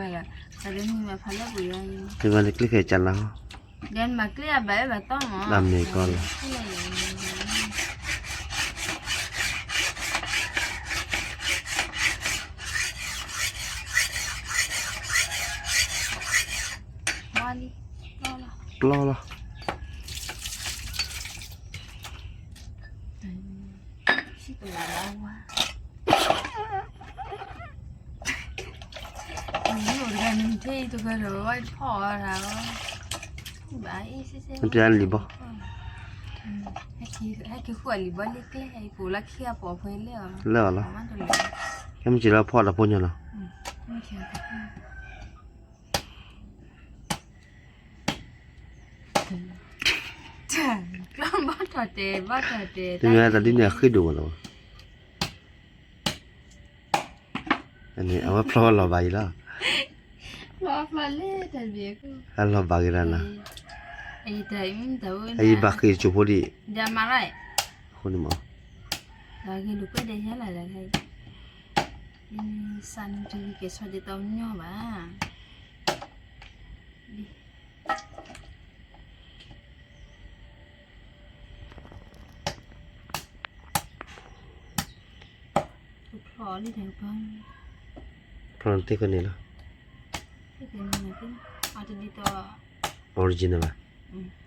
တၢ်တမံၤမၤဖးလၢပူၤယါအံၤ, တမၤလၢကျ့ခဲကၢ်လၢ်ဟီ, ဒီးမၤကျ့အဘၣ်အၢဘၣ်သီမး, တၢ်မ့ၢ်ကီလီၤ, ပျီလီၤ, နထံၣ်တဂၤဒီးဝဲဖီၣ်အီၤတၢ်လီၤ, ဘၣ်အံၤစ့စ့, နပျဲလံာ်ဘီ, ဟဲက့ၤဃုအလံာ်ဘီလၢကျဲ ဟဲက့ၤဃုအလံာ်ဘီလၢကျဲဟဲက့ၤကိးလၢခံအပိာ်အဖိလၢအီၤ, လၢအီၤလီၤ, ဟဲမ့ၢ်က့ၤလၢဖီၣ်တၢ်ဖိညါလီၤ. ကျီၢ်ဘီထီၣ်တဲာ်ဘီထီၣ်တဲာ်, တမ့ၢ်တၢ်ဒ်န့ၣ်အဃ့ဒိၣ်မးလီၤ, အဝဲဖျီလီၤဘၣ်အံၤလီၤ, ဖျီဖျီလၢတၢ်ဘ့ၣ်အဃိ, အလီၤဘၣ်က့ၤဒၣ်လီၤ, အံၤဘၣ်ဃ့ၢ်တစိၢ်ဖိဒံး, အဃိန့ၣ်မး, တၢ်ဂ့ၢ်လိာ်ကွဲဒီးယါလၢ်တခါအံၤ, စးနံၤတဂ့ၤကဲၤဆီဒ်သိးညီဘၣ်. ဖျီနသ့ၣ်ကန့ၣ်လီၤ, အတဒ်သိး original ဘၣ်, မ့ၢ်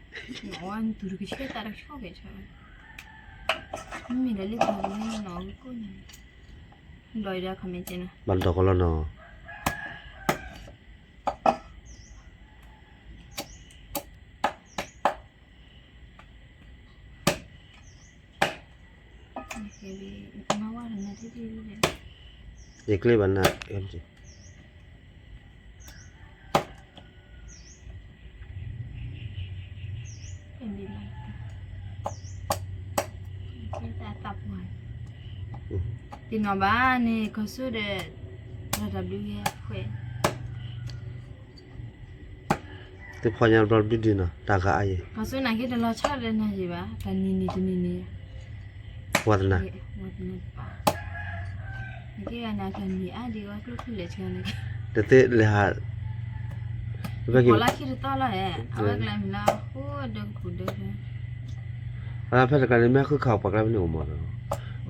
လၢလၢပှၤလၢနီၢ်ကီၢ်န့ၣ်, ဘၣ်ဒီးကလီနီၤ ယကျ့ဘၣ်နၤ, တနီၤဘၣ်န့ၣ် ကီၢ်စူၣ်ဒီး လီၤတၢ်ဘျုးဂ့ၤခွဲး သုဖီညါဘျီဘျုးဒုနီၤ တၢ်ဂၤအါယဲၢ်. ကီၢ်စူၣ်နာ်က့တလီၤဆီဒီးနၤယံၤဘၣ် တၢ်နံၤနံၤတနံၤနံၤ, ဝါသနာ, ဝါသနာတပာ်, နကဲဂၤနၤတၢ်နံၤအါဒံးဝဲကျိချံလဲၣ်ဆၢန့ၣ်, တသ့လဲၤဟး, ပလီၢ်ခံတသီလီၤဧဲ, အဝဲကျဲမ့ၢ်လၢအဃိဒၢကပူၤဒၢကပူၤ, အဖဲတကျါန့ၣ် မ့ၢ်ဃုခးပှၤကျါဖဲန့ၣ်အိၣ်မး,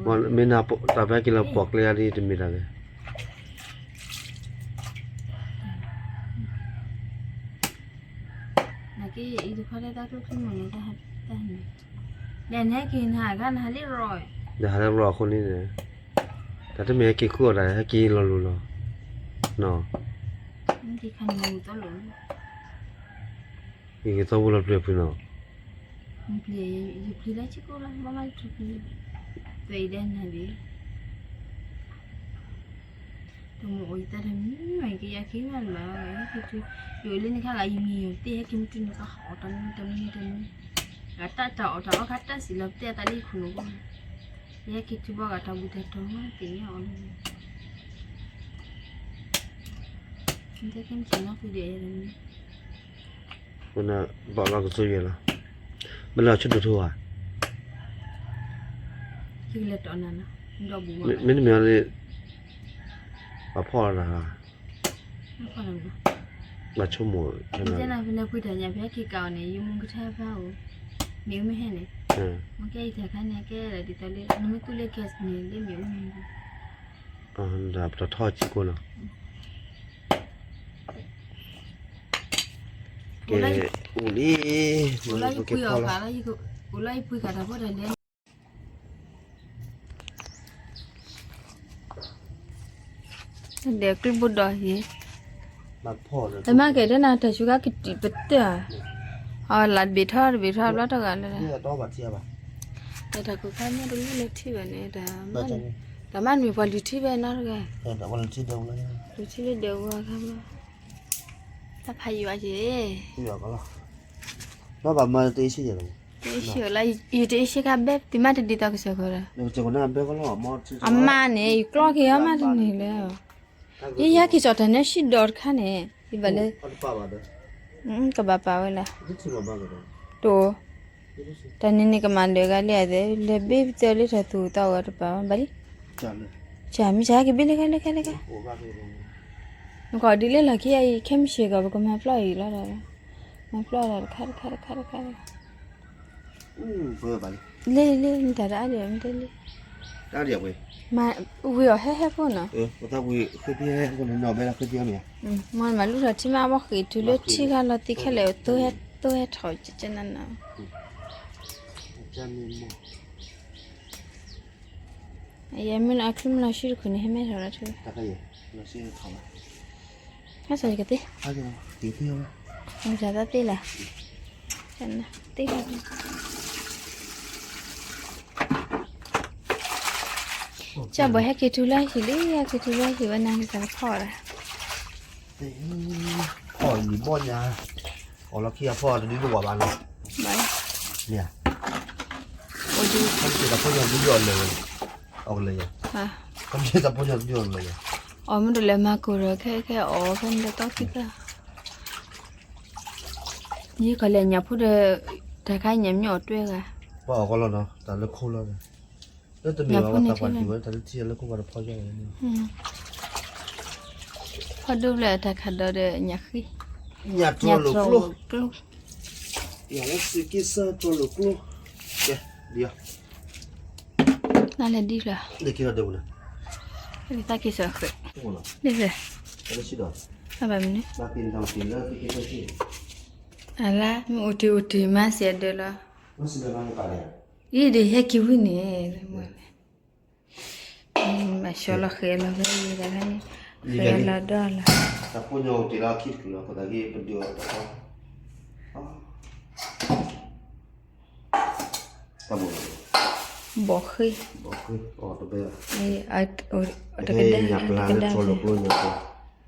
မ့ၢ်နၤတၢ်ဖဲက့ၤလီၤပိာ်ကျဲအါဒံးတမ့ၢ်တၢ်ဂ့ၤ နက့အံၤတခီလၢတၢ်ကျိချံမုၢ်န့ၣ်, နဟဲက့ၤနဟးဂၤနဟးလံရီ, နဟးလၢရီအဃိန့ၣ်, တၢ်တမ့ၢ်ဟဲက့ၤဃုအီၣ်တၢ် ဟဲက့ၤလီၤလိၤလီၤ, နီၤ, ယကသီပူၤလီၤပျဲၤဖုနီၤ, ယပျံၤလၢဆံကိၣ်လီၤ ဘၣ်ဘၣ်ထူၣ်ဖု, ပှဲၤအံၤဒဲးနၤဒံး တမ့ၢ်အိၣ်ယတၢ်တမံၤမံၤက့ၤယၤခံမးလၢၤဘၣ်, ဟဲက့ၤတုၤ, ယအိၣ်လၢန့ၣ်ခါဂၤ ယမံၤယိာ်တ့ၢ် ဟဲက့ၤမုၢ်တုၤန့ၣ်ကဟးအီၣ်တၢ်မနုၤတၢ်မနုၤတၢ်မနုၤ, ဂၤတၢ်တၢ်အီၣ်တၢ်အီခါတၢ်စံးလီၤပတဲအသးလၢယခိၣ်နူာ်ဘီ, ယဟဲက့ၤတုၤဘၣ်ဂၤတၢ်ဘူၣ်တၢ်တီၤမးသ့ၣ်ညါအီၤလၢန့ၣ်, နတဲခဲမုၢ်ဆ့ၣ်နီၤဖုဒဲးယၤတမံၤ ဘၣ်လီၤကစိယဲၢ်လီၤ, ဘၣ်လီၤဆူဒိၣ်ထူဧါ, မ့တမ့ၢ်လၢ, ပှၤဖီၣ်လီၤ, ဘၣ်ဆိကမိၣ်, ဖဲလဲၤပှ့ၤတၢ်ညါ ဖဲဟဲက့ၤကးအီၤန့ၣ် ယမူကထါဖးဧိၤ, မ့ၣ်အူမ့ၢ်ဟဲန့ၣ်, မ့ၢ်ကဲအံၤတၢ်ခါန့ၣ် ကဲဒ်သိးလၢ နမ့ၢ်သူလၢ gas န့ၣ် လၢမ့ၣ်အူန့ၣ်, ဒီးပတထီၣ်စ့ၢ်ကီးနီၤ ကဲ, အိၣ်လံ, အိၣ်လၢယပှ့ၤဃာ်တၢ်ဖိတၢ်လံၤ, ဒီးကျုၢ်ဘိဒီးယဲ, အမ့ၢ်ကဲဒ်နၤ တၢ်ဆူးခါကတံာ်ပတၢၢ်, အီၤလၢတဘ့ၣ်ထီၣ်တဘ့ၣ်ထီၣ်ဘျီတဂၤလၢ, တၢ်ခိၣ်ခါမ့ၢ်တလိၣ်လၢထံၣ်ဘၣ်န့ၣ်, တၢ်မ့ၢ်ပှၤလုၢ်ထံၣ်ဘၣ်နီတဂၤ, လုၢ်ထံၣ်လၢဒဲးဝဲခါဘျီ, တၢ်ဖးယံၤဘၣ်ယဲၢ်, ဘၣ်ဘၣ်မၤတအ့ၣ်ဆ့ယဲၢ်လီၤ, တအ့ၣ်ဆ့လီၤ, ယတအ့ၣ်ဆ့ခါဘဲ တုၤမ့ၢ်တဒ်သိးကစၢၢ်ကီးဒီး, အမါန့ၣ် ယကျီက့ၤအီၤမးတန့ၢ်လၢ, ယဲယဟဲက့ၤစိာ်တၢ်န့ၣ် ဆံးဒီးတခါန့ၣ်, ယဘၣ်လၢ, ကဘၣ်ပာ်ဝဲလၢ, တအိၣ်, တၢ်န့ၣ်န့ၣ်ကမၤလၢာ်ဂၤလံအသး လဲၤဘ့ၣ်ပသၢလၢတၢ်သူၣ်သးဝဲတပာ်ဘၣ်လံ, ကမ့ၢ်ကဟဲက့ၤဘ့ၣ်လၢခဲလၢခဲလၢခဲ, ကီးဒ်လၢလီၢ်ခံအံၤ ခဲမုၢ်ဆ့ၣ်ကီး ပကမၤပျီၢ်အံၤလီၤဒီး, မၤပျီၢ်ဒီးတခါတခါတခါတခါ, လ့လ့ မတၤတအါဒံး မတၤလ့, ဝံၤအီၤဟဲဟဲဖိနီၤ, မ့ၢ်မၤလူထီၣ်ထံမး အဘီဃ့ၢ်တုၤလၢထံဂၤလီၤသံခဲလၢာ် သိဟဲထီၣ်ကကနနီၤ, ယမ့ၢ်အချံမ့ၢ်လီၤဆံတခိၣ်န့ၣ် ဟဲမဲထီၣ်လီၤထူ, ဟဲစီၤယကသ့, မတၤသးသ့လဲၣ်, သ့လီၤ, ကၢ်ဘၣ်ဟဲက့ၤတုၤလၢဟံၣ်လံ ဟဲက့ၤတုၤလၢဟံၣ်ဝဲနၤကစၢ်ဖီအီၤဒီး, ဖီအီၤယံၤဘီၣ်ညါ, အီၣ်လီၤခံအဖီအီၤတဒုတဝးဘၣ်နီၤ, မ့ၢ်, အိၣ်ဒံး, တၢ်ဖိညါဒုအီၣ်လၢာ်ဝဲ, အီၣ်ကလၢာ်ယၤ, တၢ်ဖိညါဒုအီၣ်လၢာ်ယၤ, အီၣ်မ့ၢ်တလဲၤမၤကိၢ်ဒီးခဲခဲအီၣ်ဖဲန့ၣ်ဒီးတီခံသၢ ယကလဲၤညၣ်ဖိဒီး, တၢ်ခါညၣ်မ့ၢ်အီၣ်တွဲဂၤ, ပှၤအီၣ်ကီလီၤနီၤ တၢ်လၢခိလီၤ, လၢတမ့ၢ်ဘၣ်ပှၤသးပှၢ်တုၤဝဲ တၢ်လၢထံလၢခိပှၤတဖီယါ, ဖီဒိဖျဲၣ်တၢ်ခးဒီးဒီးညၣ်ဃံ, ညၣ်တြီလိာ်ကျိ, ညၣ်လၢသုးက့စၢ်တြီလိာ်ကျိ, ကဲ, ဒ်အံၤ, နလဲၤဒ်ဖျၢၣ်, သးက့ၤစၢ်ဃဲ, ဒ်ဖျၢၣ်, အဘၣ်မနုၤ, အလါ မ့ၢ်အိၣ်တ့ၢ်အိၣ်တ့ၢ်မၤစၢၤဒၢးလီၤ, အံၤဒ်ဟဲက့ၤဝံၤန့ၣ်, မၤဆှီလီၤဃဲလီၤဖဲန့ၣ်, ဃဲလီၤဒီးလီၤ, ဘီၣ်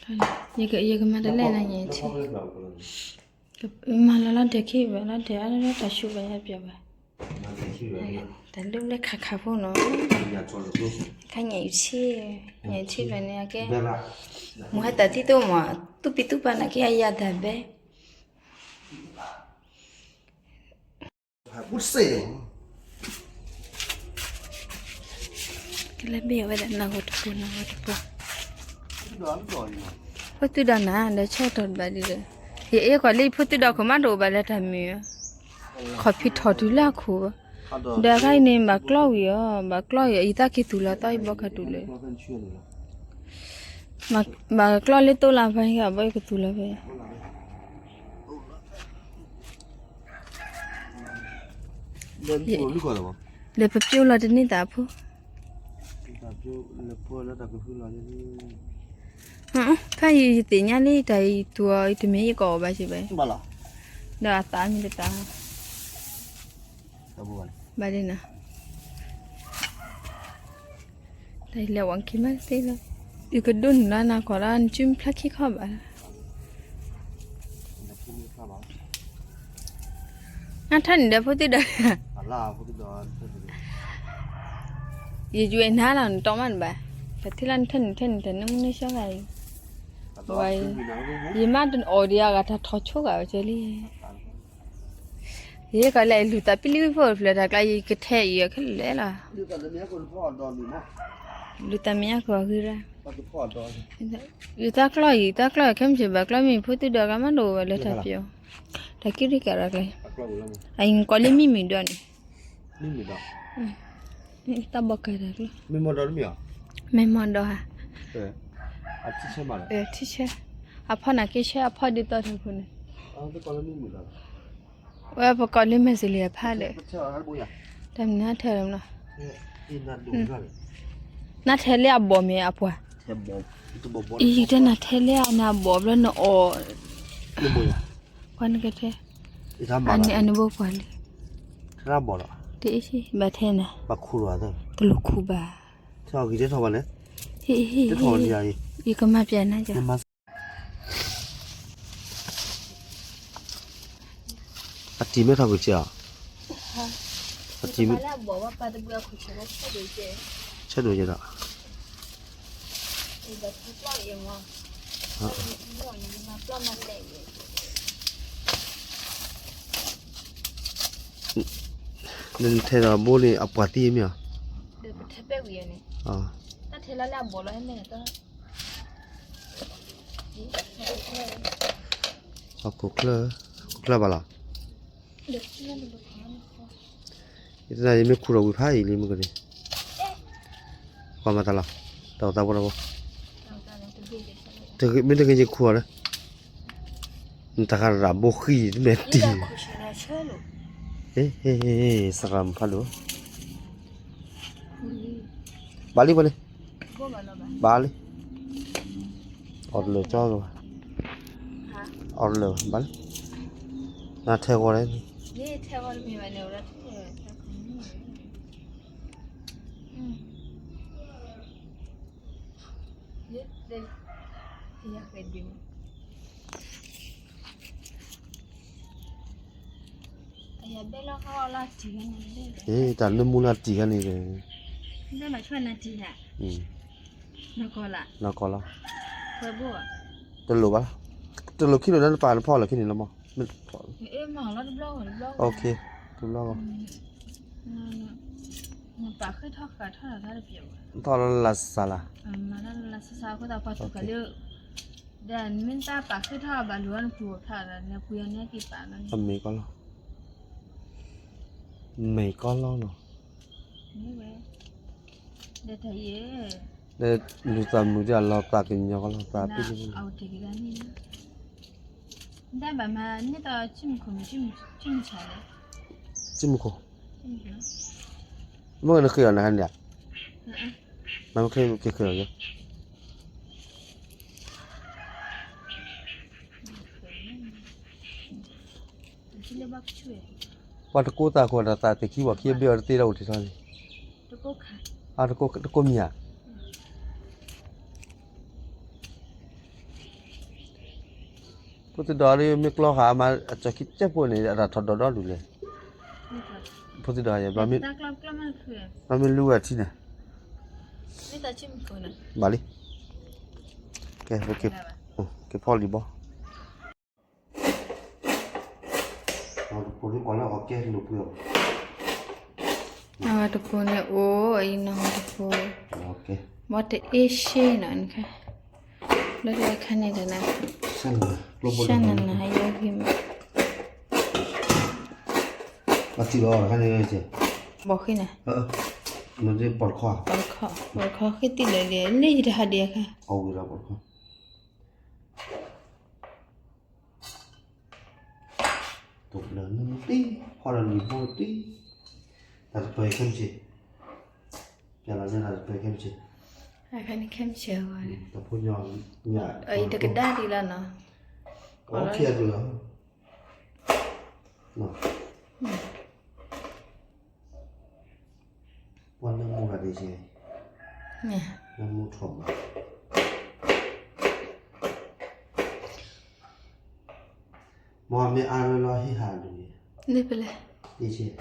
ဃ့, တကဒၣ်, ယကမၤတလဲၣ်နၤညါ, မၤလီၤလီၤဒဲးခံဘၣ်လီၤဒဲး အါလၢတၢ်ဆူၣ်ဘၣ်ယါပျီဘၣ်, တၢ်ဒိၣ်လၢခးခးဖိနီၤ, ခါညၣ်အံၤဆ့, ညၣ်ထံဘၣ်န့ၣ်အကဲ, မ့ၢ်ဟဲတၢ်သံသိမး သူၣ်ပံးသူၣ်ပာ်နာ်က့အယၤတၢ်ဘဲ ကလဲၤဘ့ၣ်ဝဲဒၣ်နဂီၢ်တပူၤ နဂီၢ်တပူၤ, ဖိသုဒီးနၤ ဒီးဆၢကတီၢ်တဘၣ်ဒ်ဒီး, ယအဲၣ်ကွၢ်လၢယဖိသုဒီးခိၣ်မးတအိၣ်ဘၣ်လၢတၢ်မုာ်, ခီၣ်ဖံးထီၣ်တုၤလၢအခိၣ်, ဒီးအခါအံၤန့ၣ် ဘၣ်ကျီဝံၤအီၤ ဘၣ်ကျီအံၤ ယသးက့ၤသူၣ်လီၤသီယဘီခါတုၤလၢ ဘၣ်ကျီလၢတိလၢဖဲကဘီကသူၣ်လီၤဖဲ, ဒီးပပျိလီၤတန့ၢ်သးဖိ, ဖဲယသ့ၣ်ညါလံတၢ်အံၤသူအီၤ ယတမ့ၢ်ယကအီၣ်ဘၣ်စံးဘၣ်, ဒီးအသးမ့ၢ်တသး, ဘၣ်ဒ်နၤ တၢ်လဲၤဝံၤခံမးသ့လီၤ, ယကဒိးန့ၢ်လီၤနၤကွၢ်လီၤ နစုမ့ၢ်ဖျါခံခီဘၣ်, နထၢနုာ်ဒီးဖိသ့ၣ်ဒီး, ယယွဲၢ်နၤလီၤ နတီမးနဘၣ်, တၢ်ထံၣ်လၢနထၢနုာ်ထၢနုာ်တၢ်နမုၢ်နဆှီဂၤအံၤ, ယမ့ၢ်တအီၣ်ဒံးအဂၤတၢ်ထီၣ်ဆိဂၤဝဲကဲလံ ယကလဲၤလူၤသးပလံၤဝံဖိတဖျၢၣ်တၢ်ကျါ ယကထဲအံၤခဲလၢာ်လီၤ, လူၤသးမဲာ်ညါကဂ့ၤရၣ်, ယသးကျီအံၤ သးကျီအံၤ ခဲမုၢ်ဆ့ၣ်ဘၣ်ကျီမ့ၢ်ဖိသ့ၣ်ဒီးကမၤဒိၣ်ဝဲလၢတၢ်ပျီ, တၢ်ကံရံကၤရၣ်ကျါ, အံၤကိးလံမံမုၢ်ဒီးန့ၣ်, တၢ်ဘီကၤတၢ်ကျီ, မ့ၢ်မီၢ်ဒီးဧါ, ထံဆၢ, အဖီနာ်က့ဆၢ အဖီဒ်သိးထီၣ်ဖိန့ၣ်, ဝဲပကိးလံမ့ၢ်စလံအဖါဒီး, တၢ်မနုၤထဲလီၤမနီၤ, နထဲလၢအဘီၣ်မ့ၢ်အပှၤ, အံၤတၢ်နၤထဲလၢအနၤဘီၣ်ဘျီနအီၣ်, ပှၤနကထဲ, အန့ၣ်အန့ၣ်ဘိပှၤလံ, တအ့ၣ်ဘၣ်ထဲနၤ, တလိၣ်ခူၣ်ဘၣ်, ဟ့ၣ်ဟ့ၣ်, ယကမၤပျဲနၤ, အတံၤမ့ၢ်ထီၣ်ကစၢ်ဧါ, အတံၤမ့ၢ်, ဆဲဒိၣ်ယဲဒီး, နထဲဒီးဘိန့ၣ် အပှၤသံမ့ၢ်ဧါ, ဒီးပထဲ ဘဲဝံၤန့ၣ်, တၢ်ထဲလၢလၢအဘီၣ်လီၤဟဲမ့ၢ်န့ၣ်တၢ်, ဟီၣ်ခိၣ်ချၢ, ဟီၣ်ခိၣ်ချၢဘၣ်လီၤ. ယတနာ်ယမ့ၢ်ခူၣ်ဒီးဝံၤဖးအံၤလံမ့ၢ်ကန့ၣ်, ပှၤမၤတၢ်လီၤ, တၢ်သးဖိတၢ်ဖိ, မ့ၢ်တဂ့ၤယခူၣ်အီၤလၢ နတၢ်ဃးတၢ်ဘိဃံတမဲာ်တံၢ်, စရၣ်မုၣ်ဖးဒိၣ်, ဘၣ်လံဘၣ်လံ, ဘၣ်လံ, အီၣ်တလၢာ်ကၠီကဘၣ်, အီၣ်တလၢာ်ဘၣ်လံ, နထဲဂီၤန့ၣ် တၢ်နၢမူလၢတံၢ်ခါန့ၣ်, နီၢ်ကီၢ်လီၤ, တလိၣ်ဘၣ်, တလိၣ်ခံလိာ်ဒီးနပာ်နဖီၣ်လီၤခံန့ၣ်လီၤမး, တဘျီ, ထီၣ်လၢလၢစၢ်လၢ်, ဒီးမ့ၢ်တၢ်ပာ်ဃ့ၢ်ထီၣ်ဘၣ်လိာ်အီၤနပူၤဖျါဒီး နပူၤယီၤန့ၣ်က့ၤပာ်လီၤန့ၣ်, မ့ၢ်ကီလီၤ, မ့ၢ်ကီလီၤနီၤ, ဒီးလူၤသးမုာ်ဒီးအလီၤသးကညီၤကီလီၤသးပ့ၢ်, တၢ်ဘၣ်မၤန့ၢ်တၢ်ဆံမူခိၣ်မုၣ်ဆံမူခိၣ်, ဆံမူခိၣ်, မ့ၢ်နဃ့အီၤနဟဲန့ၣ်, မ့ၢ်ဃ့က့ၤဃ့အီၤ, ပှၤတကိးသးခိၣ်ဒီးသးသ့ၣ်ခံဝဲခံဘ့ၣ်အီၤတသ့ဒီးအိၣ်တ့ၢ်ထီၣ်န့ၣ်, တကိးမံၤဧါ, ဖိသ့ၣ်ဒီးမ့ၢ်ကျီဃာ်မး အကၠီခံကဲဖိန့ၣ် အတၢ်ထီၣ်ဒီးဒီဒူၣ်လဲၣ်, ဖိသ့ၣ်ဒီး ဘၣ်မ့ၢ်လူဝဲထံန့ၣ်, ဘၣ်လံ, ကဲ, ကဲဖီလံဘီ တပူၤန့ၣ်အိၣ် အဝဲတပူၤန့ၣ်အိၣ်အံၤနီၢ်တပူၤ, ဘီတအ့ၣ်ရှ့နီၢ်, လၢတၢ်ခါန့ၣ်ဒီးနၤ, ရှၢနနၤယဂံၢ်မး, ဘီဃ့န့ၣ်, ပီၣ်တခီ, ပီၣ်တခီဃ့တံၢ်လၢာ်လံ လၢယတဟးဒံးအခါ တဘျီန့ၣ်တံၢ်, ဖီၣ်ဒီးလံၤဘိတံၢ်, တၢ်တပၢၢ်ခဲမုၢ်ဆ့ၣ်, ပျဲလီၤန့ၢ်တၢ်တပၢၢ်ခဲမုၢ်ဆ့ၣ်, ခဲမုၢ်ဆ့ၣ်, တၢ်ဖိညီ, အံၤတကဒါဒံးလီၤနီၤ, အိၣ်ခံအကလီၤ, ပှၤနၢမူဂၤဒ်က့ၤ, နၢမူထီၣ်ဘး, မ်မ့ၢ်အါရၢလီၤဟံးဟးဒ်န့ၣ်, ဒ်ပလဲၣ်,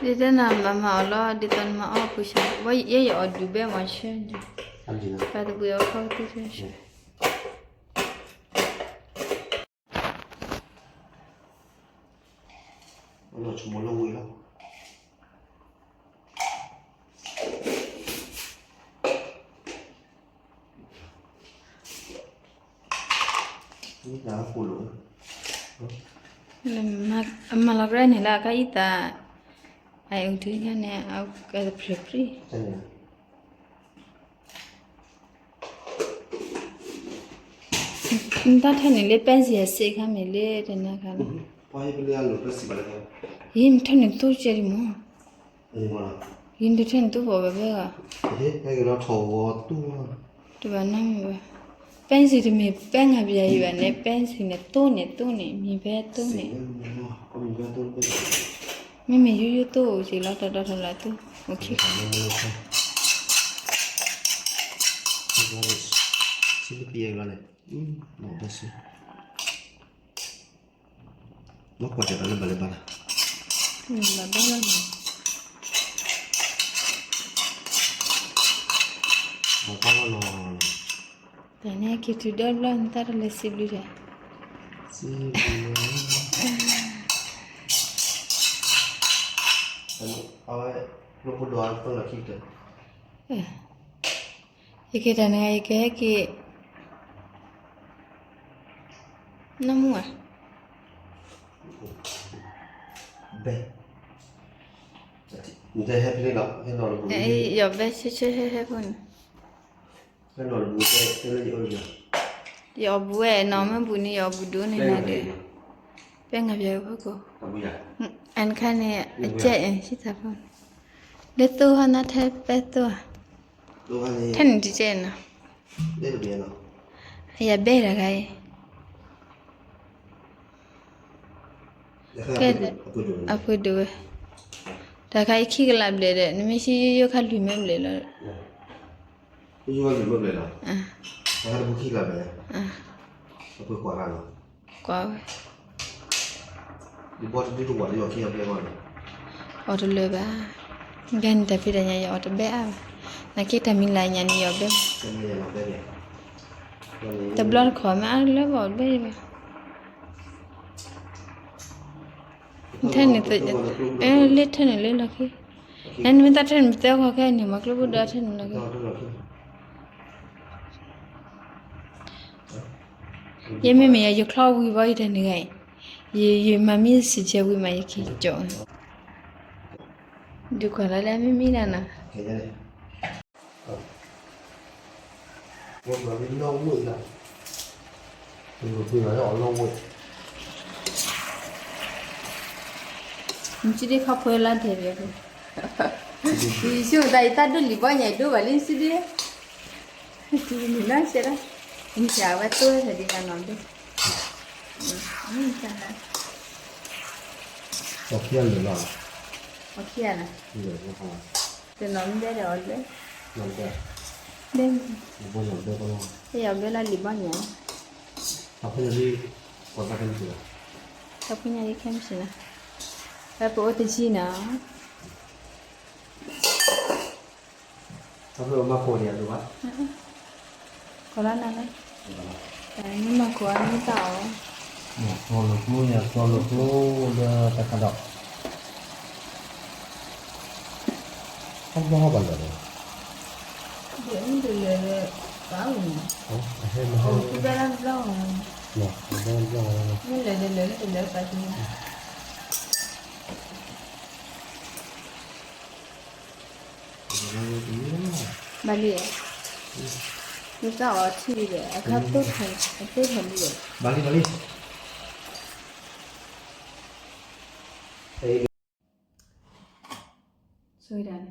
ဒ်တဲနၤမၤမၤအီၤလီၤ ဒ်သိးနမၤအီၣ်ပူၤဆါ, ဝဲယဲယအီၣ်ဒုးဘဲမၤဆၢ, ပှၤတဘှံးအီၤခီကသံၣ်ဆၢဆၢ လီၤဆိကမိၣ်လၢဝံၤလီၤ, အမၤလီၤကရဲန့ၣ်လၢအခါအံၤသး, အအုးဒုညါန့ၣ် အကဲတဖျၢၣ်ဖျၢၣ်, နတၢ်ထဲန့ၣ်လၢ ပၢ်စံးအစ့ခါမ့ၢ်လၢတနၤခါလီၤ, ယမ့ၢ်ထဲန့ၣ်သိကဲဒံးမး, ယမ့ၢ်ထဲန့ၣ်သိဘၣ်ဘၣ်ဘၣ်, တဘၣ်နီတမံၤဘၣ်, ပၢ်စံးတမ့ၢ်ပၢ်ငါပယၤအံၤဘၣ်န့ၣ် ပၢ်စံးန့ၣ်သိန့ၣ်သိန့ၣ် မံၤဖဲသိန့ၣ် မ့မ့ၢ်ယိယိသိအိၣ်က့ၤလီၤ တဒီထီၣ်လၢသိ, အိၣ်ခံခါ ဆံလပံလီၤန့ၣ်, ဘၣ်ကွၢ်တၢ်လၢဘၣ်လၢဘၣ်လီၤ, ဘၣ်ဘၣ်လီၤနီၤ, ဘၣ်ဘၣ်လီၤနီၤ, တၢ်န့ၣ်က့ၤတုၤဒီဘျီ နတၢ်တလဲၤစံးဘျုးဒီး, စံးဘျုး, အဝဲ, ကျိဖိဒီးအဖိလီၤခံကတၢၢ် ယက့ၤတၢ်န့ၣ် ယကဟဲက့ၤ နမူဧါ, ယဘဲဆၢဆၢဟဲဟဲဖိန့ၣ်, ယအီၣ်ဘဲဆၢဆၢဟဲဟဲဖိန့ၣ်, ယအီၣ်ဘူးဝဲနီၤ မ့ၢ်ဘူးန့ၣ် ယအီၣ်ဘူးဒိၣ်န့ၣ်နၤဒီး, ပှဲၤငါပျဲၢ်ဖိကိၣ်, အန့ၣ်ခါန့ၣ် အကဲ ဆံသးဖိန့ၣ်, လၢသိဟီနၤထဲပဲသိဧါ, ထဲန့ၣ်တကဲနီၤ, ယဘဲတဂၤအံၤ ကဲ, အပှ့ၤဒိၣ်ဝဲ, တၢ်ခါအံၤခံကလးဘျဲၣ်ဒီး နမ့ၢ်ဟံးယိယိခါလွံၢ်မၢဘျဲၣ်လီၤ, ကွၢ်ဝဲ, အီၣ်တလၢာ်ဘၣ်, ကဲန့ၣ်တၢ်ဖံးတၢ်ညၣ်ယအီၣ်တဘဲအါဘၣ်, နာ်က့တၢ်မံၤလၢ်ညါန့ၣ်ယအီၣ်ဘဲ, တဘျီတခီၣ်မ့ၢ်အါလၢဘၣ်အီၣ်တဘဲဘၣ် ထဲန့ၣ်, လၢထဲန့ၣ်လၢလီၢ်ခံ, နမ့ၢ်သးထဲန့ၣ်မ့ၢ်သၢခီခဲန့ၣ် မၤကျိဖးဒိၣ်ထဲန့ၣ်လီၢ်ခံ, ယမ့မ့ၢ်ယၤ ယချီဝံၤဘၣ်ယတၢ်န့ၣ်ဂၤအံၤ, ယမၤမံစံးဆဲးဝံၤမး ယက့ၤကၠီၣ်, ဒုးကွၢ်လၢလၢမ့မ့ၢ်ဒၣ်နၤ နစုဒ့ခီဖျိလၢတဲဘၣ်, ယဆိကမိၣ်သးယတၢ်ဒိၣ်လံၤဘီညါ ယဒိၣ်ဘၣ်လံနစုဒ့, နစုဒ့, နဝဲတိၢ်ဝဲဖဲဒ်ကနီၤဒ့, အီၣ်ခံဂၤလၢာ်လီၤ, အီၣ်ခံဂၤလၢာ်, တနီၤမ့ၢ်ဒဲဒီးအီၣ်လၢ, ဘဲ, ဘဲလီၤလံၤဘီညါ, တၢ်ဖဲညါဒ်ခဲမုၢ်ဆ့ၣ်နီၤ, ပအိၣ်တဆံနီၤ ကိးလၢနၤလၢ, မ့ၢ်မၤကိးအါမ့ၢ်တၢ်အီၣ်, စီၤလိာ်ကျိယၤ စီၤလိာ်ကျိလၢတၢ်ကဒီး, ဟဲဘၣ်ဟဲဘၣ်လၢာ်လီၤ, ဒ်လၢာ်လၢာ်လၢာ်, ဟဲမဟဲ, ဘၣ်လၢာ်လၢာ်, မ့ၢ်လၢာ်လၢာ်လၢာ်ပာ်တံၢ်န့ၣ် ဘၣ်လံ, မ့ၢ်တၢ်အီၣ်ထံၣ်ဒီး အခါတိၢ်ထီၣ်, အတိၢ်ထီၣ်လံဒီး, ဘၣ်လံဘၣ်လံ, ဆိဒၣ်န့ၣ်,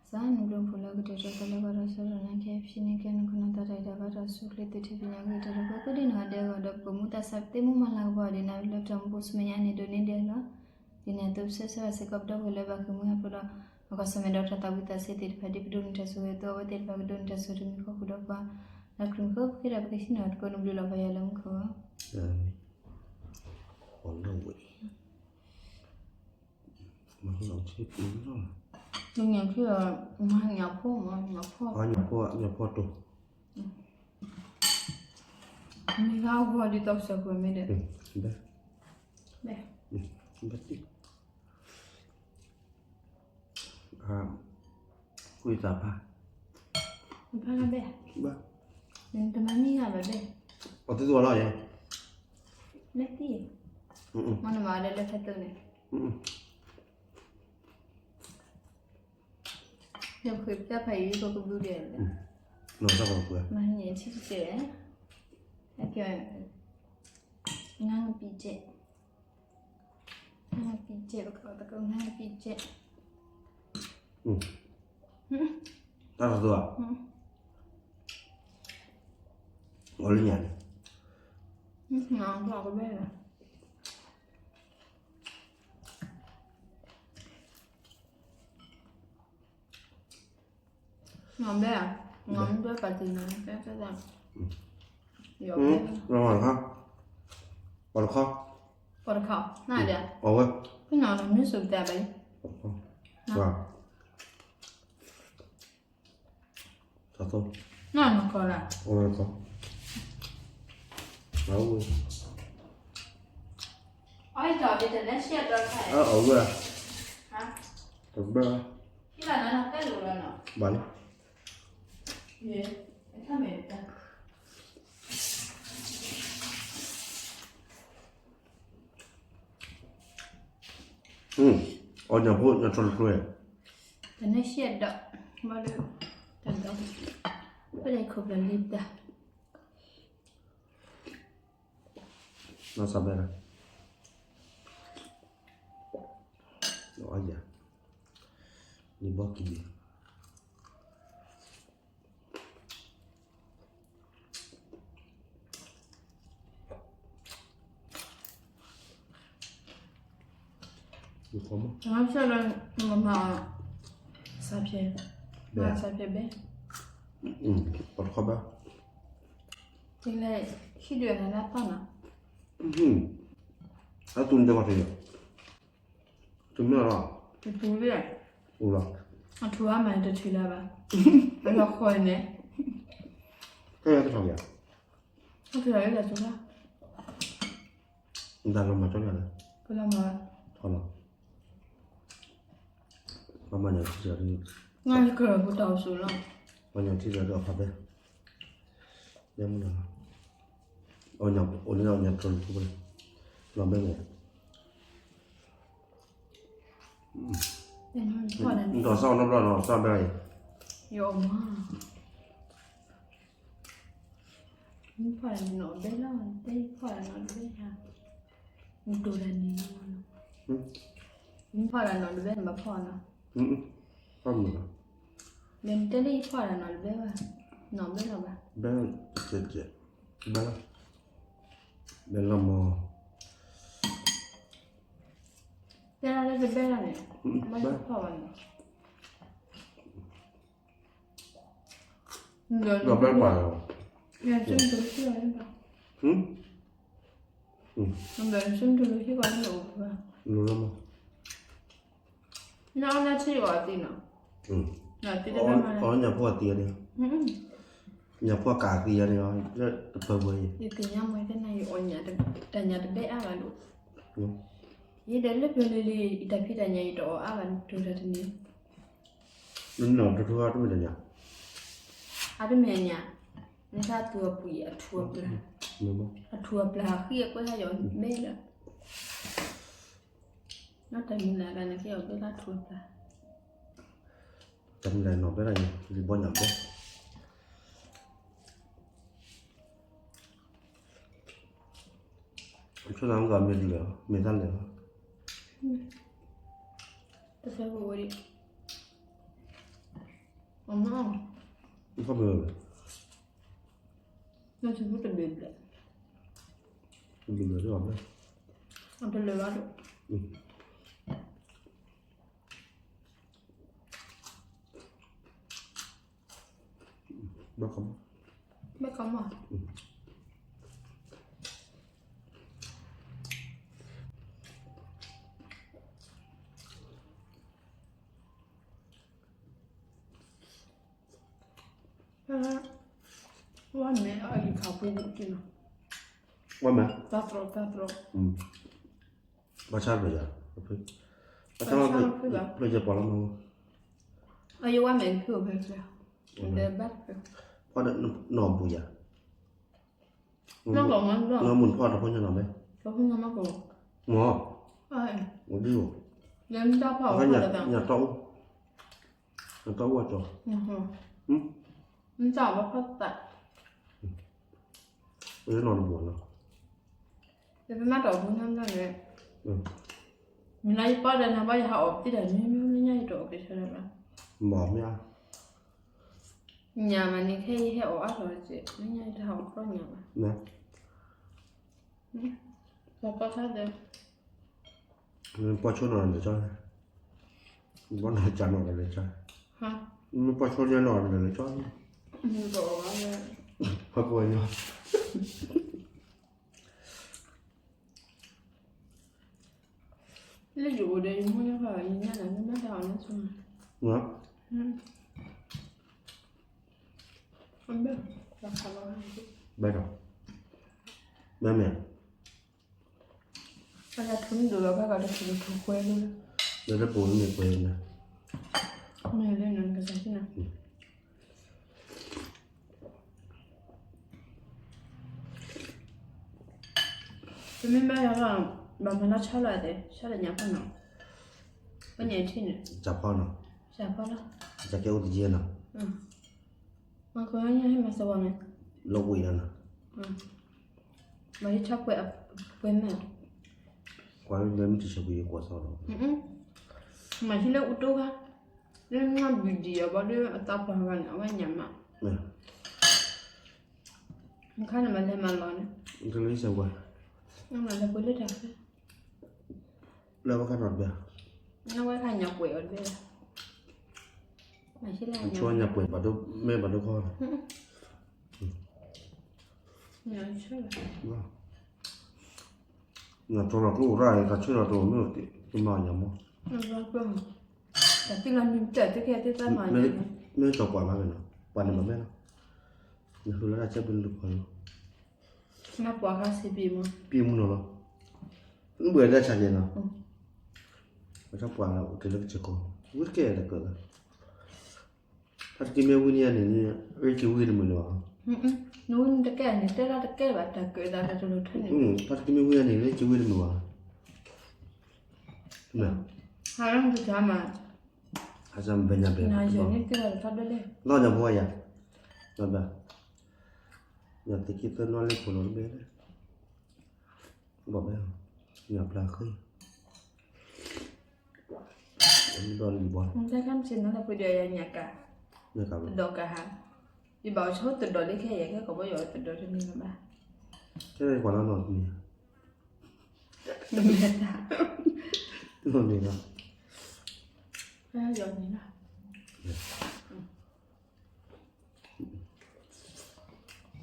စၢ်နူဘျီဖိလၢကတၢၢ်တၢ်သးလၢဘၣ်ဒီးစီၤဒၣ်နၤခဲဖံန့ၣ် ကဲနခိၣ်နသးတၢ်အံၤတၢ်ဘၣ်တၢ်ဆူၣ်ချ့သုထံၣ်ဖံးညါဂ့ၤတၢ်ဒီး ပှၤကိးဒံနီၢ်ဂၤဒဲးအဂီၢ်ဒီး ပကမူသးစၢ်သ့မူမၤလၤကပီၤဒ်နၤလၢပတၢ်မူပူၤ ဆူမဲာ်ညါန့ၣ် ဒိးန့ၢ်ဒဲးလီၤ. ဒ်န့ၣ်အသိး ပဆၢဂ့ၤဆၢဝါစ့ၢ်ကီးပဒီပုၢ်ဝဲၢ်လၢဘၣ်ဃ့ၢ်မှံဟးဖျိးဒီး ပကီၢ်ဆၢၣ်မဲာ်ဒီးတၢ်သးဝံၣ်သးဆၢသ့ၣ်တဖၣ် ဒ်ပဒိးန့ၢ်တၢ်ဆိၣ်ဂ့ၤအသိး အဝဲသ့ၣ်တဖၣ်ကဒိးန့ၢ်တၢ်ဆိၣ်ဂ့ၤတမံၤဃီဃုာ်ဒီးပှၤ လၢခရံာ်မံၤဃိ ပဃ့ဒီးပကဟံးန့ၢ်အီၤတကိးနဘျုးလီၤ ပၢ်ယွၤလၢမူခိၣ်ဧၢ. အဝဲ ညၣ်ဖံး, ညၣ်ဖံး, ညၣ်ဖီ, ညၣ်ဖီတိၢ်, မ့ၢ်ဂၤဂီၤဒ်သိးကစၢ်ကွဲမ့ၢ်ဒီး, ဘဲ, ဘဲ, ကွံာ်သးဖး, ဖးဘဲ, ဘဲ, နတမၤမံၤဂၤဘၣ်ဘဲ, အီၣ်သ့ၣ်သ့ၣ်ဝဲလီၤယဲ, လၢသံ, မ့ၢ်နမၤလၢလၢဖဲသိးန့ၣ် ဒီးပဃ့ပတၢ်ဖးအံၤ ပကဘုဒဲး, မၤန့ၢ်ထံတစဲး, ဟဲက့ၤ, ငါကပံးစဲး, ငါကပံးစဲး, ပကီၢ်တကီၢ် ငါကပံးစဲး, တၢ်ကသိးဧါ, အီၤလၢညါန့ၣ် နဘဲဧါ, နဘဲပာ်တံၢ်နၤ, ပာ်တခီ, ပာ်တခီ, နဒီး, အဝဲ, ပနမ့ၢ်စိးတၢ်ဘၣ်, နနခီလၢ, အဝဲ, တဘၣ်, ဟံၣ်လၢနနဖဲလိာ်လီၤနီၤ. ဘၣ်လံ, အီၣ်ညၣ်ဖိ ညၣ်ထီၣ်တကျိၤ, တနၢ်ရှဲဒီး, ဘၣ်လၢ, တဒီး, ပလဲၤခိၣ်ပလီၢ်လံတၢ်, နီၢ်စၢ်ဘဲလၢ, အီၣ်ယၤ, န့ၣ်ဘီကံၤ, မၤစၢၤလၢ မၤ မၤ စၢ်ဖျဲး, မၤစၢ်ဖျဲးဘဲ, ပှၤတခီဘၣ်, ဟံၣ်ဒုးနၤလၢပၢ်နီၤ, အတူၢ်န့ၣ်တဝီတယီၤ, တူၢ်မ့ၢ်လီၤ, တတူၢ်လံ, အိၣ်လီၤ, အထူၣ်အါမးတထံၣ်လၢၤဘၣ်, အလီၤဃီန့ၣ်, ကဲယၤတထီၣ်ယၤ, အထူၣ်လီၤလၢတၢ်စူၤလီၤ, တၢ်လီၤမၤကၠီယၤလၢ, ကလီၤမၤ, ထီၣ်လီၤ, ပှၤမၤညၣ်ထံၣ်စၢၤဒ်, ငါကရၢၢ်ပူၤတၢ်အိၣ်ဆိးလီၤ, ပှၤညၣ်ထံၣ်စၢၤဒ်အဖးဘဲ, လၢမုၢ်လီၤ, အိၣ်န့ၣ်အိၣ်ညၣ်ထီၣ်လီၤ, လီၤဘဲန့ၣ်, နထီၣ်စၢ်နီတဘျီနီၤ စၢ်ဘဲအံၤ, ယအီၣ်မး, မ့ၢ်ဖီၣ်တၢ်နီၣ်ဘဲလီၤ, တဲဖီၣ်တၢ်နီၣ်တဘဲဧါ, မ့ၢ်တိၢ်တၢ်န့ၣ်လီၤ, မ့ၢ်ဖီၣ်တၢ်နီၣ်တဘဲန့ၣ်ဘၣ်ဖီၣ်နီၤ, ဖီၣ်မုၢ်လီၤ, ဒီးနတဲလၢယဖီၣ်တၢ်နီၣ်တဘဲဘၣ်, နီၣ်ဘဲလီၤဘၣ်, ဘဲ, ကဲ, ဘဲလီၤ, ဘဲလီၤမး, တဲလၢတဘဲလီၤန့ၣ်, ဘဲဖီၣ်ဘၣ်န့ၣ် ဒီးဘဲပာ်လီၤ, ယဆိကမိၣ်တလၢဟံၣ်ကီးန့ၣ်အိၣ်ဘၣ်, နအီၣ်နၢ်ထံအီၤအသံနီၤ, အီၣ်ညၣ်ဖိအသံန့ၣ်, ညၣ်ဖိအကးအသံန့ၣ်တပၢၢ်ဝဲအံၤ, ယသ့ၣ်ညါမ့ၢ်တဲနၤ ယအီၣ်ညၣ်တၢ်ညၣ်တဘဲအါဘၣ်ဒိၣ်, ယဒၣ်လၢပျၢၤလံၤလံၤ ယတၢ်ဖံးတၢ်ညၣ်ယတအီၣ်အါဘၣ် တိၢ်တၢ်တနံၤ နနီၢ်တထူအါတမ့ၢ်တၢ်ညၣ်, အတမ့ၢ်အညၣ်, နတၢ်သူအပှံၤအထူအပျၢ်, အထူအပျၢ်အဃံအကွဲးဟါယီၤမဲလၢ, နီၢ်တၢ်မုၢ်လၢ်ဂၤန့ၣ် ကဲအီၤဘဲလၢထူအပျၢ်, တၢ်မုၢ်လၢ်နီၢ်ဘဲလၢယံၤ လံဘီညၣ်ဘဲ ဆိနၤမ့ၢ်ကမ့ၢ်ဒ်လဲၣ်, မ့ၢ်တၢ်လဲၣ်လီၤ, တၢ်ဆၢကဝဲၤဒံး, အမါ, နထံဖိတဘ့ၣ်ဘျဲၣ်, တဘ့ၣ်ဘျဲၣ်, အတလၢာ်ဘၣ်ဒီး, ဘၣ်ကမၣ်, ဘၣ်ကမၣ်, ဝါမဲအီၣ်ယခးဖိဘူးက့ၤနီၤ, ဝါမဲ, တၢ်တြီတၢ်တြီ, ဘၣ်ဆၣ်ဖျိယၤ, ဘၣ်ဆၣ်ဖျိယၤပှၤလီၤမး, အယဝါမဲဖျိဖဲဖျိ, ဘၣ်ဖျိ, ဖီၣ်ဒီးနီၢ်ဘူးယၤ, နီၢ်ဘူးဖီၣ်တၢ်ဖိညါနီၤမ့ၢ်, မ့ၢ်, ဒ်အိၣ်, ညၣ်တီအိၣ်, ညၣ်တီအိၣ်ကၠီ, မ့ၢ်တၢ်ဘၣ်ဖီၣ်သး, ပနီၢ်တဘူးနီၤ, ပမၤတီၢ်ဘူးညါန့ၣ်, မ့ၢ်လၢယပၢ်ဒီးနၤဘၣ်ယဟးအီၣ်ပသံတၢ်မ့ၢ်မ့ၢ်ညါယတအီၣ်က့ၤဆၢလၢၤဘၣ်, မ့ၢ်မ့ၢ်, ညၣ်မးန့ၣ် ခဲအံၤဟဲအီၣ်အါထီၣ်က့ၤ မ့ၢ်ညါယတဟးအီၣ်ခီညၣ်ဘၣ်, ပှၤပီၢ်ဆါဒီး, မ့ၢ်ပှၤဆိနီၢ်လဲၤကၠီ, ဘီနီၢ်ကၠီနီၢ်လဲၤကၠီ, မ့ၢ်ပှၤဆိနီၢ်လဲၤကၠီ, ဟီၣ်ကဝီၤညီ လၢယအိၣ်ဒီးယမိၢ်ယပၢ် ယညါလၢမ့ၢ်ဘၣ်တၢ်အီၣ်လၢဆိ, ဘၣ်ဒီး, ဘၣ်မ့ၢ်, အယၤထူန့ၣ်ဒိၣ်လီၤဘၣ်ကဒီးထူန့ၣ်ထူကွဲလၢ, လၢတပိာ်န့ၣ်ကွဲလၢ, မ့ၢ်လၢနကစၢ်သ့ၣ်နီၤ ပမ့ၢ်ဘၣ်ယၤလီၤ ဘၣ်မၤလၢဆီလီၤသ့ ဆီလီၤညၣ်ဖီနီၤ ပညၣ်ထံၣ်န့ၣ် ကၢ်ဖီနီၤ ကၢ်ဖီလီၤ ကၢ်ကဲအိၣ်တယဲနီၤ မၤကညီဟဲမၤသဝီန့ၣ် လီၤဝံၤလီၤနီၤ မၤဟံၣ်ဆီပှဲၤအပှဲၤမဲာ် ကွၢ်လၢမ့ၢ်တဆၢပှဲၤယကွၢ်သီလီၤ မၤဟံၣ်လၢအူတိခါ လၢနီၢ်ဘံၣ်ဒံးအဘီဒုးအသးပှၢ်ဂၤန့ၣ် အဝဲညၣ်မး အခါန့ၣ်မၤလဲၤမၤလီၤန့ၣ် တလၢဆၢဝဲ မၤလဲၤပှဲၤလၢတၢ်ဖဲ လၢဝဲခါနီၤတဘ့ၣ် နဝဲခါညၣ်ပှဲၤအီၤတဘ့ၣ်လီၤ မၤဟံၣ်လၢညၣ် ဆိညၣ်ပှဲၤဘၣ်ဒိ မဲဘၣ်ဒိခီ ညၣ်ဆိလီၤ ညၣ်ဆိလီၤကျိၣ်ရၣ်အံၤ တၢ်ဆၢလီၤတအိၣ်မ့ၢ်တမၤညၣ်မီၢ် တၢ်သံလီၤနံၤတၢ်သံခဲသံသးမၤညၣ် မ့ၢ်ကၠီၤပှၤမးမ့ၢ်နီၤ ပှၤန့ၣ်မၤမဲာ်လီၤ နဃုလၢတၢ်ဆၢပ့ၤလၢပှၤလီၤ မၤပှၤခါစံးပံမီၢ် ပံမူနီၤလီၤ နဘှဲးဒၣ်ဆါက့ၤနီၤ ပှၤထီၣ်ပှၤအိၣ်တ့ၢ်လၢကစၢၢ်ကီး ဝံကဲတကၢၢ်လၢ ဖါတက့ၢ်မ့ၢ်ဝံန့ၢ်ယၤန့ၣ် ရ့က့ၤဝံတမုာ်လၢၤဘၣ် နဝံတကဲန့ၣ် တဲဒၣ်တကဲဘၣ် တၢ်ကၢၣ်သးတၢ်တလိၤထဲန့ၣ် ဖါတက့ၢ်မ့ၢ်ဝံန့ၣ် ရ့က့ၤဝံတမုာ်ဘၣ် ဟါလီၤမုၢ်ကမး ဟါစၢ်မဘဲညါဘဲ နၤယၤန့ၣ်တဲဒၣ်တခါဒၣ်လဲၣ် နီၢ်ညါဖိဝဲယၤ နီၢ်ဘဲ ညါသ့ၣ်က့ၤသၢနွံလၢခိၣ်လီၤတဘဲ ဘၣ်ဘဲ ညၣ်ပျၢ်ဃ့ ဒီးလံဘီ တၢ်ခါမ့ၢ်စ့ၢ်နီၤ တၢ်ပှ့ၤဒီးယၤညၣ်ကၣ် တဒီးကၣ်ဟါ ယဘၣ်အီၤဆိတဒီးလၢခဲအံၤ ခဲကိးဘီယီၤတဒီးတန့ၢ်လၢၤဘၣ် ခဲကွၢ်လၢနီၢ်တန့ၢ် တန့ၢ်လၢၤ ယန့ၢ်လၢၤ လၢကီၢ်မီၢ်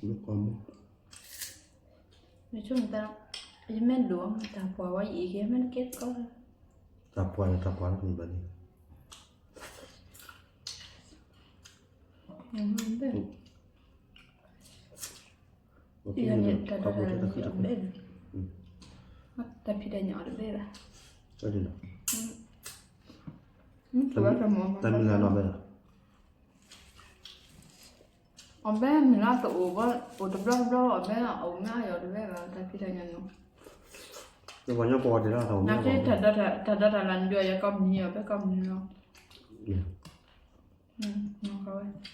နဆိကမိၣ်တၢ် ယမ့ၢ်ဒိးတၢ်ပှၢ်ဝဲယအံၤက့ၤ မ့ၢ်တကဲတကီၢ် တၢ်ပှၢ်န့ၣ် တၢ်ပှၢ်လၢန့ၣ်ဘၣ်န့ၣ် ယန့ၣ်တၢ်တၢ်တၢ်တၢ်တၢ်တၢ် တၢ်ဖံးတၢ်ညၣ်အီၤတဘ့ၣ်ဘၣ် တၢ်ဖံးတၢ်ညၣ်အီၤတဘ့ၣ်ဘၣ် တၢ်မံၤလၢနီၢ်ဘဲ အီၤဘဲမ့ၢ်လၢတအိၣ်ဘၣ် အိၣ်တဘျီတဘျီ အီၤဘဲအအိၣ်မ့ၢ်အယီၤတဘဲဘၣ် တၢ်ဖံးတၢ်ညၣ်နီၤ နသ့တၢ်ဒီးတၢ်လၢနဒုးအယၤကီၢ်မံၤအီၤဘဲကီၢ်မံၤလီၤ ဝဲ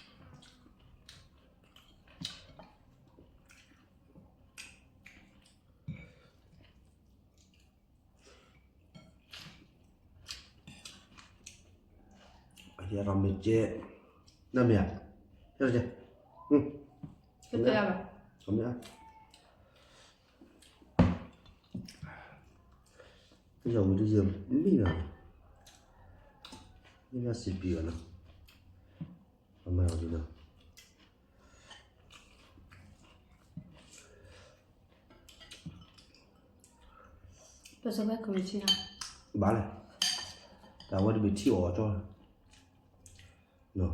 အရမ့ၢ်ကဲ နမ့ၢ်ဧါ ကဲ ကဲ ကဲ ကဲ ယဝံၤတယံာ်မ့ၢ်ဘၣ်, မ့ၢ်ဘၣ်စံးပံဘၣ်နီၤ, အမၤအီၤဒ်နီၤ, ပစၢၤဝဲကရံၣ်ဆံနီၤ, ဘၣ်လဲၣ်, တၢ်ဝဲတဘ့ၣ်ထံၣ်အီၤ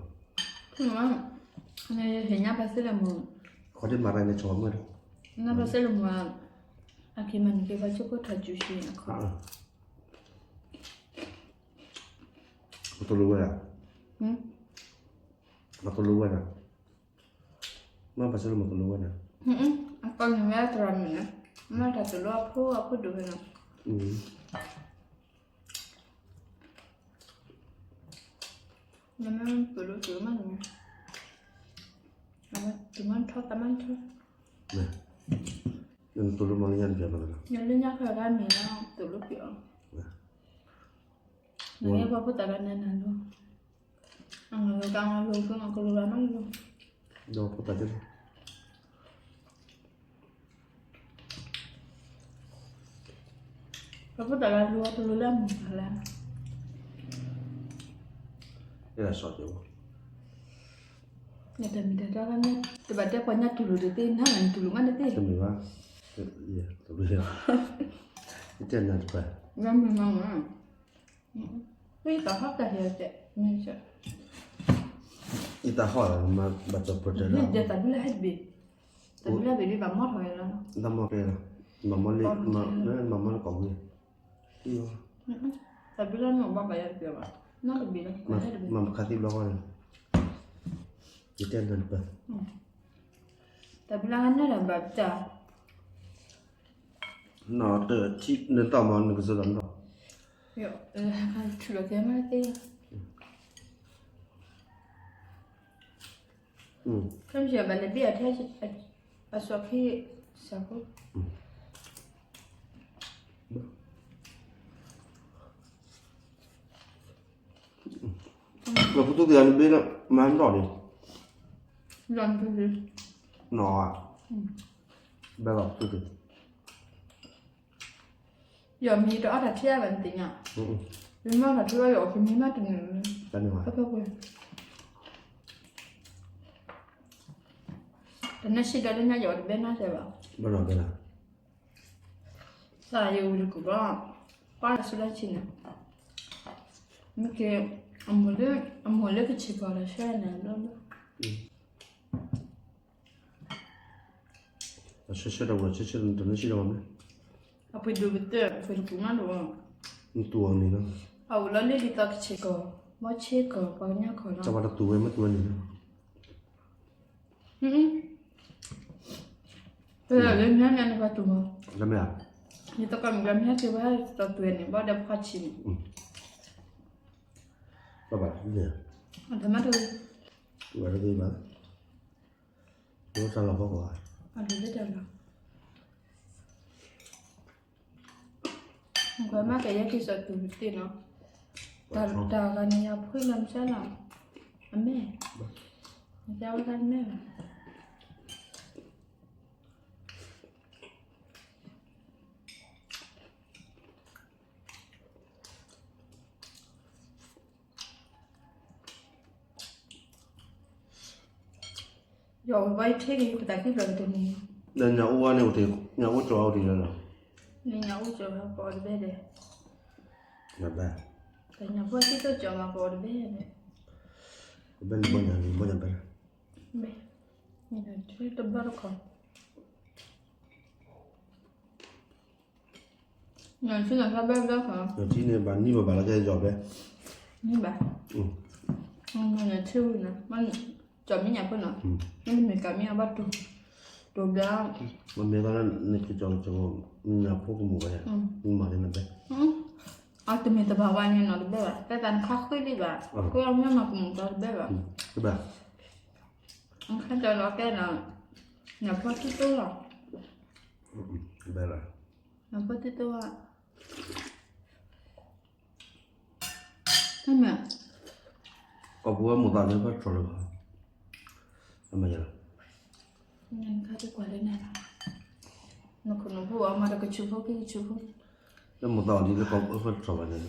ကၠီ နီၤ, နဟ့ၣ်ညါပှၤသ့လၢမုၢ်, ခီဒ်မၤရၤန့ၣ်ဆီမုၢ်ဒီး, ညါပှၤသ့လၢမုၢ်, အက့ၤမၤန့ၢ်က့ၤပှၤကၠိခိၣ်ထီၣ်စုဆံန့ၣ်ခီ, ပတလိဝဲဒၣ်, ပတလိဝဲဒၣ်, မ့ၢ်ပှၤသ့လၢမုၢ်တလိဝဲဒၣ်, အကီၢ်န့ၣ်မ့ၢ်တရၤမုၢ်န့ၣ်, မ့ၢ်တၢ်တလိအဖိအဖိဒိၣ်ဝဲနီၤ. နမ့ၢ်တူၢ်လိာ်တူၢ်မးန့ၣ်, အဝဲတူၢ်မးထီသးမးထီ, နတူၢ်လိာ်မးလၢညါတပျၢ်မးနီၤ, နလၢညါခီဂၤမ့ၢ်လီၤတူၢ်လိာ်ပျၢ်အီၤ, နမ့ၢ်ပှၤဖိသၣ်ဂၤနၤနၤလိၤ, အငါလိၤကငါလိၤကငါကလိၤလၢမးလိၤ, ဒီးဖိသၣ်ကဲ ပှၤဖိသၣ်ဂၤလိၤအကလိၤလၢအမုၢ်လၢ်, အဲၣ်ဒိးစီၤကၠိ, တမံၤတတီမ့ၢ်, တဘၣ်တဲပှၤညါတူၢ်လိာ်တသ့ နၤနတူၢ်လိာ်မးတသ့, တမ့ၢ်ဘၣ်, တမ့ၢ်ဘၣ်, ယတဲနၤတပၤ, မ့ၢ်မ့ၢ်မ့ၢ်, ယတၢ်ဟီၣ်တၢ်ဟဲတဲ, ယတၢ်ဟီၣ်လီၤ မ့ၢ်ဘၣ်စီၤပၢၤတဲလီၤ, တၢ်ဘျုးလၢဟဲတဘ့ၣ်, တၢ်ဘျုးလၢဘ့ၣ်ဘၣ်မီၢ်ထီၣ်ဝဲလီၤ, တၢ်မီၢ်ကျဲလီၤ, မၤမီၢ်လၢ, မၤမီၢ်လၢကီၢ်ဝံၤ, တၢ်ဘျုးလၢနဘၣ်ဘၣ်ယၤတပျၢ်ဘၣ် နီတဘ့ၣ်လီၤ, မၤပခါသံဘျီဃီန့ၣ်, ယတဲနၢ်တပၢၢ်, တဘျီနၢ်ဒီးဘၣ်ပတၢ်, နတထံၣ်နတၢ်မၤနကစၢ်ဒီးနီၢ်, ထုးလီၤကဲမးသ့လီၤ, ခဲမ့ၢ်ဘၣ်လဲၤဘ့ၣ်အီၤထဲ အစီၤခံစၢ်ဖိ ပသူၣ်က့ၤနဘ့ၣ်လၢမၤနီၢ်န့ၣ်, နီၢ်, ဘဲလီၤပသူၣ်က့ၤ, ယီၤမံတအီၣ်တၢ်ထံၣ်အါဘၣ်နသ့ၣ်ညါ, မ့ၢ်အီၣ်တၢ်ထံၣ်အီၣ်ယီၤအီၤကမံမးတနုာ်, တနၢ်စံးဒီးလၢညါယီၤတဘဲနၢ်တဲဘၣ်, သးယဝံၤတကူၣ်ဘၣ်, ပၢ်လၢဆူလၢဆံန့ၣ်, မ့ၢ်က့ၤ, အမိၢ်လၢကဆ့ကီးလီၤဆှၢန့ၣ်, ဆှၢဆှၢတၢ်ဝဲ ဆှၢဆှၢတနၢ်စံးဒီးမ့ၢ်, အပှ့ၤဒိၣ်ကတၢၢ် အပှ့ၤတကူၣ်မးတဝီ, နတူၢ်အီၤန့ၣ်လီၤ, အအိၣ်လီၤလၢဒ်သိးကဆ့ကီး, ဘီဆ့ကီး ပှၤကညီကီၢ်လီၤ, တၢ်ပှၤတတူၢ်ဝဲမ့ၢ်တူၢ်ဝဲန့ၣ်လီၤ, ပလၢညါန့ၣ်ပှၤတူၢ်မး, ယသကိးမုၣ်ကမ့ၢ်ဟဲက့ၤဝဲတီၤတွဲန့ၣ် ဘၣ်ဒီးပှၤဆံးန့ၣ်, ဘၣ်ဘၣ်, အတမ့ၢ်တဂ့ၤ, ဘၣ်တဂ့ၤဘၣ်, တၢ်လီၢ်ဖီခိၣ်, အတလၢတၢ်လီၢ် ကွၢ်မ့ၢ်ကယဲၢ်က့ၤစီၤတူၤတသ့နီၤ, တၢ်ဂၤန့ၣ်ယၤဖှံလီၤမဆါလီၤ, အမဲၢ်, မဆါဝဲဒၣ်မဲၢ်ဘၣ်. ယီၤဝဲဘၣ်ယထံၣ်က့ၤယခိၣ်သးခံဘျီကတနံၤ, ဒီးညၣ်အိၣ်ဝဲန့ၣ်အိၣ်တ့ၢ်, ညၣ်အိၣ်ကၠီၤအိၣ်တ့ၢ်လီၤ, ညၣ်အိၣ်ကၠီၤပအီၤတဘဲဒဲး, တၢ်ညၣ်ဖိသံသိကၠီၤမးပအီၤတဘဲဒဲး, ဘဲလံဘီညၣ်လံဘီညၣ်ဘဲ, ဘဲ, တဘျီတခီၣ် နထံၣ်န့ၣ်ဘၣ်နံၣ်ဘၣ်ဘၣ်လီၤကဲယီၤဘဲ, နံၣ်ဘၣ်, နထံၣ်ဝံၤနီၤ, ကၠီၤမ့ၢ်ညၣ်ဖိနီၤ, မ့တမ့ၢ်ကးမ့ၢ်အဘၣ်တိၤ, တိၤဘျါ, မ့ၢ်ဘၣ်လၢနကကၠီၤကၠီၤ, ညၣ်ဖိကမူၣ်ဘၣ်ယၤ, မၤလၢနဘဲ, အတမ့ၢ်တဘၣ်ဝဲန့ၣ်နီၤတဘဲဘၣ်, တၢ်သးနခါဃံလံဘၣ်, ဃံအီၤမ့ၢ်မၤကမူၣ်ကီၤတဘဲဘၣ်, တဘဲ, အခါကၠီၤလီၤကဲနီၤ, ညၣ်ဖိတံတိလီၤ, ဘဲလီၤ, ညၣ်ဖိတံတိဘၣ် မ့ၢ်, ကီၢ်ပူၤဝဲမိၢ်သးလၢဘၣ်တြီၤလၢၤဘၣ်, အမ့ၢ်ယၤလီၤ, နခါတကွၢ်လၢနၤလီၤ, နခိၣ်နူာ်ဖိအီၤမၤတကဆူးဖိကဆူးဖိ, လၢမိၢ်သးအီၤဒ်လၢကီၢ်ပူၤဘၣ်တြီၤဘၣ်န့ၣ်,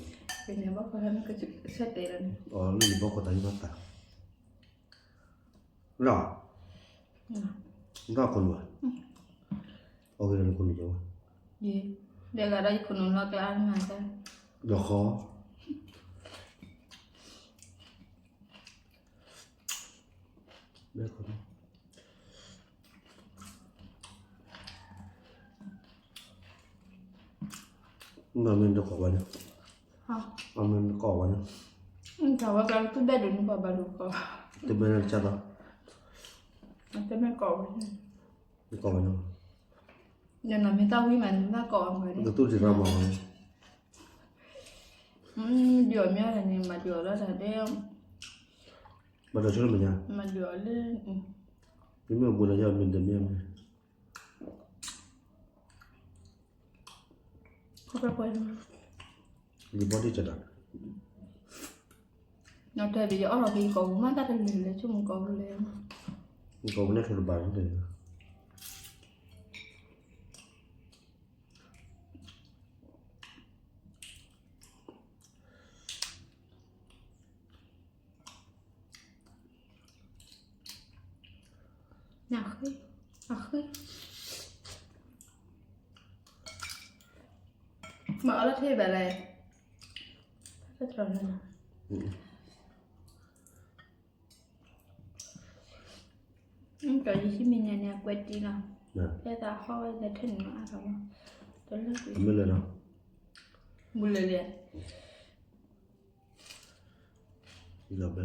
ပန့ၣ်ဘၣ်ဃီလၢနကဆူးဆဲတဲလီၤန့ၣ်, အီၤလၢယဘီကီၢ်သးယဘၣ်သး လီၤ, နတၢ်ခိၣ်နူာ်ဘၣ်, အီၣ်ဂ့ၤဒီးနခိၣ်နူာ်ကၠီၤဝဲ, ဒဲးဂၤဒီးယခိၣ်နူာ်လီၤကျါမၤတၢ်, ဒီးဃီ, ဘဲခိၣ်နူာ် မ့ၢ်တကိးဝဲန့ၣ်, မ့ၢ်တကိးဝဲန့ၣ်, တၢ်ဝဲကျါတဘဲဒိၣ်န့ၣ်ပှၤဘၣ်ဒိၣ်ကီး, တဘဲန့ၣ်တကၢ်သီ, တမ့ၢ်ကိးဝဲ, တကိးဝဲန့ၣ်, နမ့ၢ်တၢ်ဝံၤမးနတၢ်ကိးဝဲန့ၣ်, ကသူၣ်တံၢ်ရၢမၤဝဲန့ၣ်, ဒုးအီၣ်မ့ၢ်န့ၣ် မၤဒုးအီၣ်လီၤတၢ်ဒဲး, ဘၣ်တၢ်ဆိလၢမဲာ်ညါ, မၤဒုးအီၣ်လၢ, မ့မ့ၢ်အဘူးဒီးယီၢ်မ့ၢ်တမ့ၢ်မ့ၢ် လံာ်ဘီတံၢ်တၢ်, နီၢ်တဲဒ်ယအီၣ်လီၤက့ၤယကိာ်ပူၤမးတၢ်တလၢာ်လၢဆိကမိၣ်ကိာ်ပူၤလဲၣ်, ယကိာ်ပူၤန့ၣ်ဆိတဘၣ်လၢ, နဃ့, အဃ့, မၤအီၣ်လၢထံဘၣ်လဲၣ်, တၢ်တြီၤလၢ, ကၠီၤယဟံးမံၤညါန့ၣ် အကွဲးတံၢ်လီၤ, ဖဲသးဟီဝဲလဲၤထၢၣ်န့ၣ်အါထီၣ်လီၤ, တလၢကွံာ်, မ့ၢ်လၢာ်လီၤ, ဘူးလၢာ်လံ, လီၤဘဲ,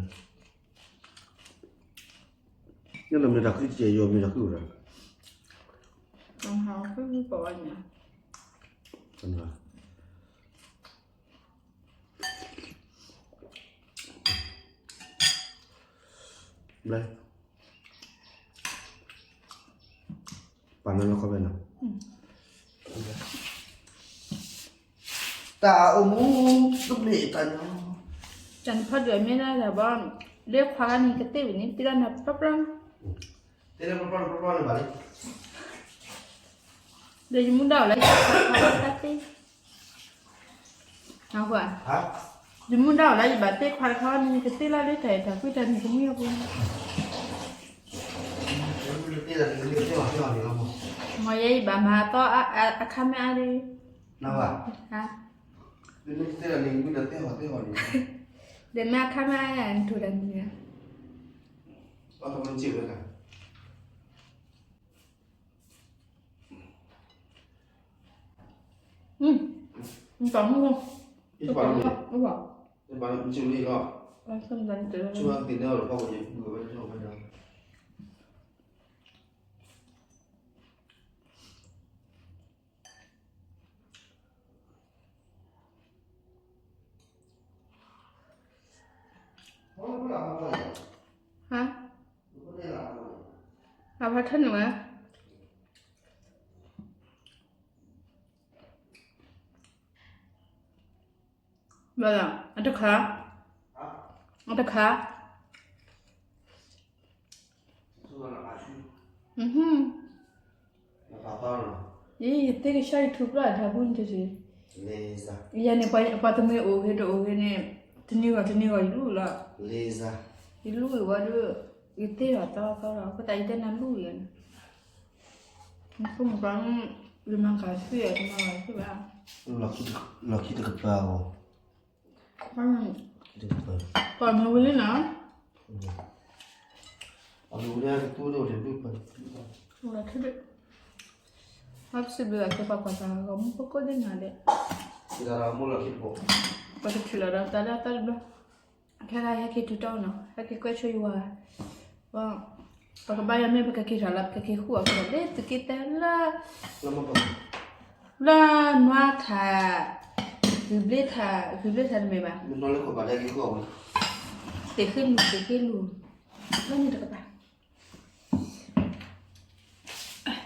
ယလီၤမ့ၢ်တၢ်ဃံတကဲး ယီၤမ့ၢ်တၢ်ဃံအိၣ်ဒီး, ဟါ, ဃံဃံပီၤဝဲန့ၣ်, ဘျဲ, ပာ်နၤလီၤခီဖဲနီၤ, တၢ်အိၣ်မူ, တဘျ့တၢ်ညီ, တၢ်နဖီဒုးမ့ၢ်ဒၣ်တၢ်ဘီ, လၢခွါဂၤန့ၣ်ကသ့ၣ်ဝံၤန့ၣ် တ့ဒၣ်နၤပျီပျီ, တ့ဒၣ်ပျီပျီပျီပျီန့ၣ်ဘၣ်လံ, ဒီးယမူဒါအိၣ်လၢယဘၣ်တ့ခွါတခါန့ၣ် ယကသ့ၣ်လၢလၢတၢ်အဲၣ်တၢ်ကွံတၢ်နံၤကမံအပူၤ, မ်ယဲယဘၣ်မၤအသီအခါမ့ၢ်အါဒီး, ဟါ, ဒီးမ့ၢ်အခါမ့ၢ်အါ နထိၣ်တၢ်နံၤဧါ, နတၢ်မူ, ဘၣ်, ဟါ, အဖါထၢနုာ်ဝဲ, ဘၣ်ဒီး အတခါ, အတခါ, ယသ့ၣ်ကဆှီယထူးပျီၢ်အထးပူၤန့ၣ်တက့ၢ်, ယၤန့ၣ် ပှၤတမှဲၤအိၣ်ဂ့ၤတအိၣ်ဂ့ၤန့ၣ်, တနံၤဂီၤတနံၤဂီၤယလူၢ်လီၤ, ယလူၢ်အံၤဝဲဒီး, ယသ့ၣ်လီၤသီသီလီၤ အဃိသတးယတဲနၤလူၢ်အံၤန့ၣ်, နဖိမုၣ်ပှၤ, ယမၤကၤဆူၣ်ယမၤကၤဆူၣ်ဘၣ်, လီၢ်ခံတကပၤအဂီၢ်, ပှၤမၤဝံၤလံနီၤ, ပစံးဘျုးအကဲပှၤကွၢ်တၢ်ဂီၤမူဖိကိးဒ်နီၤဒဲး, ပကထံၣ်လီၤဒီးတၢ်လၢအသီတဘျီ, ခဲဒၣ်ဟဲက့ၤထူးတီနီၤ ဟဲက့ၤကွဲးဆိယဝၤ, ပကဘၣ်ယၤမ့ၢ်ပကက့ၤထီၣ်လၢပကက့ၤဃုအီၤကဒီးလၢသုးက့သၢလၢ, လၢနွါထၣ်, ဂုာ်ဘျ့ထၣ်, ဂုာ်ဘျ့ထၣ်တမ့ၢ်ဘၣ်, သ့ၣ်ဃ့လူၤ သ့ၣ်ဃ့လူၤ, လၢန့ၣ်တကပၤ,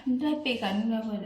နတပ့ၤဃာ်န